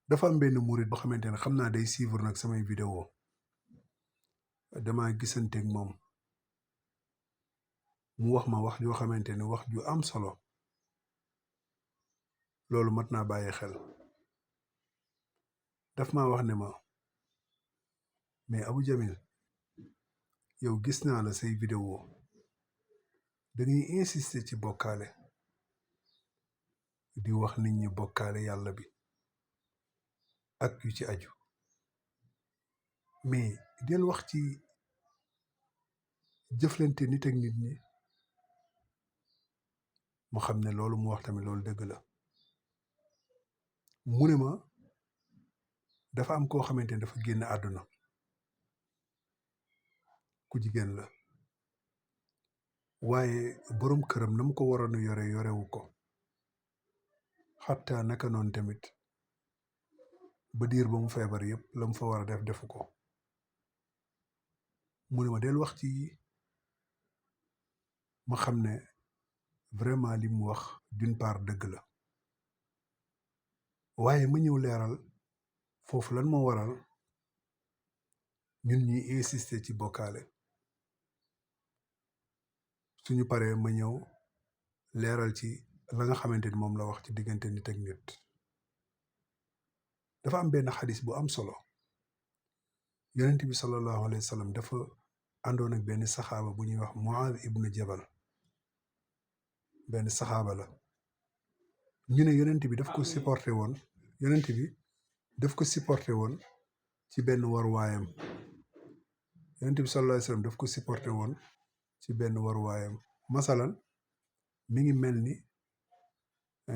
dafa am benn murit boo xamante ne xam naa day suivre nag samay vidéo dama gisanteeg moom mu wax ma wax joo xamante ne wax ju am solo loolu mat naa bàyyi xel daf maa wax ne ma mais Abou Jamil yow gis naa la say vidéo da ngay insister ci bokkaale di wax nit ñi bokkaale yàlla bi ak yu ci aju mais del wax ci jëflante nit ak nit ñi mu xam ne loolu mu wax tamit loolu dëgg la mu ne ma dafa am koo xamante ne dafa génn àdduna ku jigéen la waaye boroom këram na mu ko waroon a yore yorewu ko xataa naka noonu tamit ba diir ba mu feebar yëpp la mu fa war a def defu ko mu ne ma del wax ci ma xam ne vraiment li mu wax d'une part dëgg la waaye ma ñëw leeral foofu lan moo waral ñun ñuy insister ci bokkaale suñu paree ma ñëw leeral ci la nga xamante ni moom la wax ci diggante nit ak nit dafa am benn xadis bu am solo yonent bi sallallahu alayhi wa sallam dafa àndoon ak benn saxaaba bu ñuy wax Muaaz ibnu Jabal benn saxaaba la ñu ne yonent bi daf ko supporté woon yonent bi daf ko supporté woon ci benn waruwaayam yonent bi sallallahu alayhi wa sallam daf ko supporté woon ci benn waruwaayam masalan mi ngi mel ni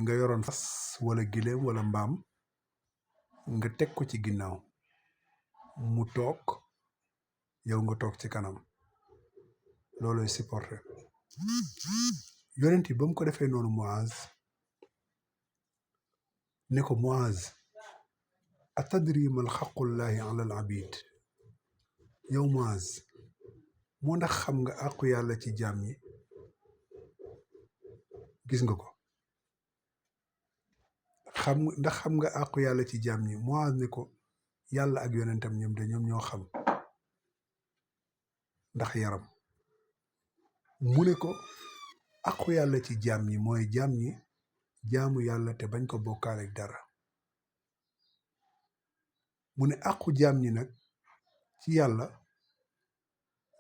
nga yoroon fas wala gileem wala mbaam nga teg ko ci ginnaaw mu toog yow nga toog ci kanam looloy supporté yonent bi ba mu ko defee noonu Muaz ne ko Muaz atadri mal xaqullahi ala al abid yow Muaz moo ndax xam nga àqu yàlla ci jaam ñi gis nga ko ndax xam nga àqu yàlla ci jaam ñi Muaz ne ko yàlla ak yonentam ñoom de ñoom ñoo xam ndax yaram mu ne ko àqu yàlla ci jaam ñi mooy jaam ñi jaamu yàlla te bañ ko bokkaale ak dara mu ne àqu jaam ñi nag ci yàlla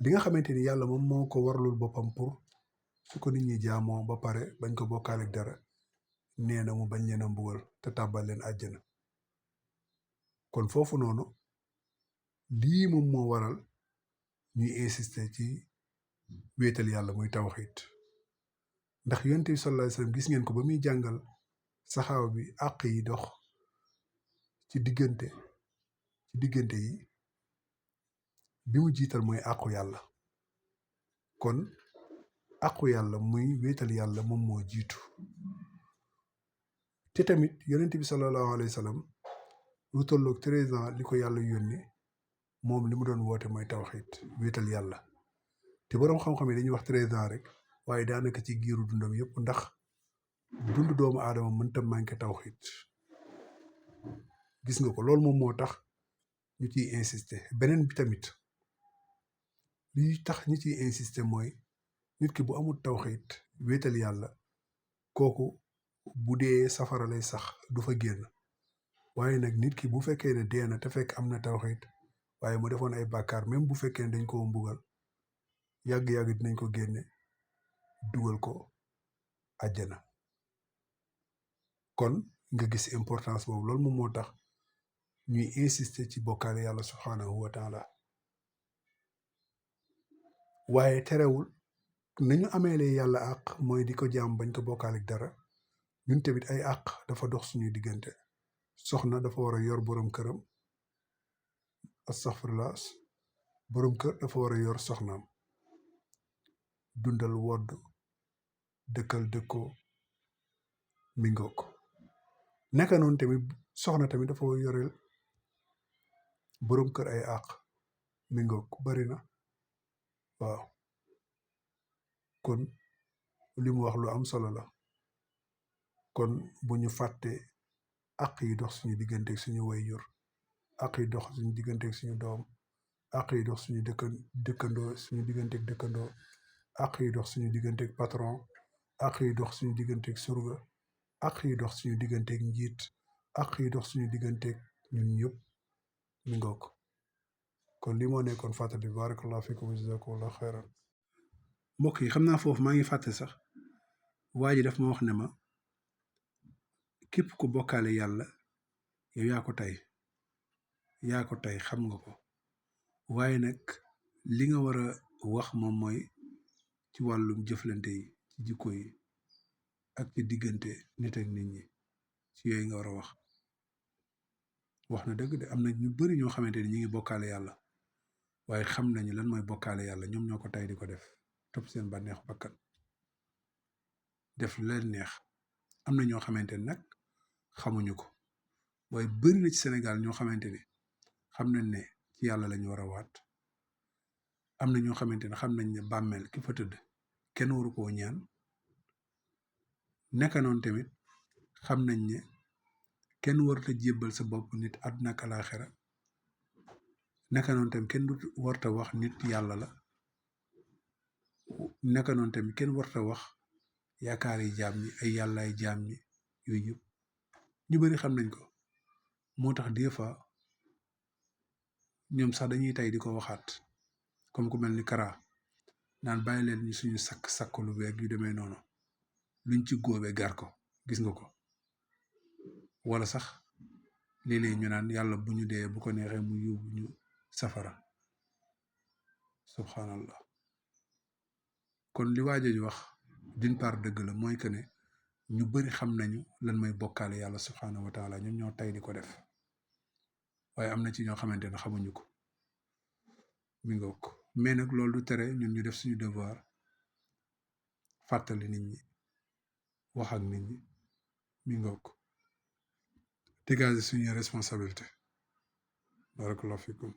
li nga xamante ni yàlla moom moo ko warlul boppam pour su ko nit ñi jaamoo ba pare bañ ko bokkaale ak dara nee na mu bañ leen a mbugal te tàbbal leen àjjana kon foofu noonu lii moom moo waral ñuy insister ci wéetal yàlla muy tawxiid ndax yonent bi sallallahu alayhi wasallam gis ngeen ko ba muy jàngal saxaaba bi àq yi dox ci diggante yi bi mu jiital mooy àqu yàlla kon àqu yàlla muy wéetal yàlla moom moo jiitu te tamit yonent bi sallallahu alayhi wasallam lu tolloog 13 ans li ko yàlla yónni moom li mu doon woote mooy tawxiid wéetal yàlla te boroom xam-xam yi dañuy wax 13 ans rek waaye daanaka ci giiru dundam yëpp ndax dund doomu aadama mënta manqué tawxiid gis nga ko loolu moom moo tax ñu ciy insister beneen bi tamit li tax ñu ciy insister mooy nit ki bu amul tawxiid wéetal yàlla kooku bu dee safara lay sax du fa génn waaye nag nit ki bu fekkee ne dee na te fekk am na tawxiid waaye mu defoon ay bàkkaar même bu fekkee ne dañ koo mbugal yàgg-yàgg dinañ ko génne dugal ko àjjana kon nga gis importance boobu loolu moom moo tax ñuy insister ci bokkaale yàlla subhanahu wa taala waaye terewul nañu ameelee yàlla àq mooy di ko jaam bañ ko bokkaale ak dara ñun tamit ay àq dafa dox suñuy diggante soxna dafa war a yor boroom këram astaghfirullah boroom kër dafa war a yor soxnaam dundal wodd dëkkal dëkkoo mingook naka noonu tamit soxna tamit dafa war a yoreel boroom kër ay àq mingook bari na waaw kon li mu wax lu am solo la kon bu ñu fàtte àq yi dox suñu digganteeg suñu wayjur, àq yi dox suñu digganteeg suñu doom, àq yi dox suñu dëkkandoo suñu digganteeg dëkkandoo, àq yi dox suñu digganteeg patron, àq yi dox suñu digganteeg surga, àq yi dox suñu digganteeg njiit, àq yi dox suñu digganteeg ñun ñëpp mi ngoog. kon li moo nekkoon fàttali barakallahu fikum wa jazakumullahu xayran. mbokk yi xam naa foofu maa ngi fàtte sax waa ji daf ma wax ne ma képp ku bokkaale yàlla yow yaa ko tey xam nga ko, waaye nag li nga war a wax moom mooy ci wàllum jëflante yi ci jikko yi ak ci diggante nit ak nit ñi, ci yooyu nga war a wax na dëgg de. am na ñu bari ñoo xamante ni ñi ngi bokkaale yàlla waaye xam nañu lan mooy bokkaale yàlla, ñoom ñoo ko tey di ko def, topp seen bànneexu bakkan def lu leen neex. am na ñoo xamante ni nag xamuñu ko, waaye bari na ci Sénégal ñoo xamante ni xam nañ ne ci yàlla lañu war a waat. am na ñoo xamante ne xam nañ ne bàmmeel ki fa tëdd kenn waru koo ñaan. naka noonu tamit xam nañ ne kenn warta jébbal sa bopp nit àdduna ak alaaxira. naka noonu tamit kenn warta wax nit yàlla la. naka noonu tamit kenn warta wax yaakaar yi jaam ñi ay yàllaay jaam ñi. yooyu yëpp ñu bari xam nañ ko, moo tax des fois ñoom sax dañuy tey di ko waxaat, comme ku mel ni Kara naan bàyyi leen ñu suñu sakk lu beeg yu demee noonu, luñ ci góobee gar ko, gis nga ko. wala sax léeg-léeg ñu naan yàlla bu ñu dee bu ko neexee mu yóbbu ñu safara. subhanallah. kon li waajo wax d'une part dëgg la, mooy que ne ñu bari xam nañu lan mooy bokkaale yàlla subhanahu wa taala, ñoom ñoo tey di ko def, waaye am na ci ñoo xamante ne xamuñu ko. mi nga ko mais nag loolu du tere ñun ñu def suñu devoir fàttali nit ñi, wax ak nit ñi, mi nga ko dégager suñu responsabilité. barakallahu fikum.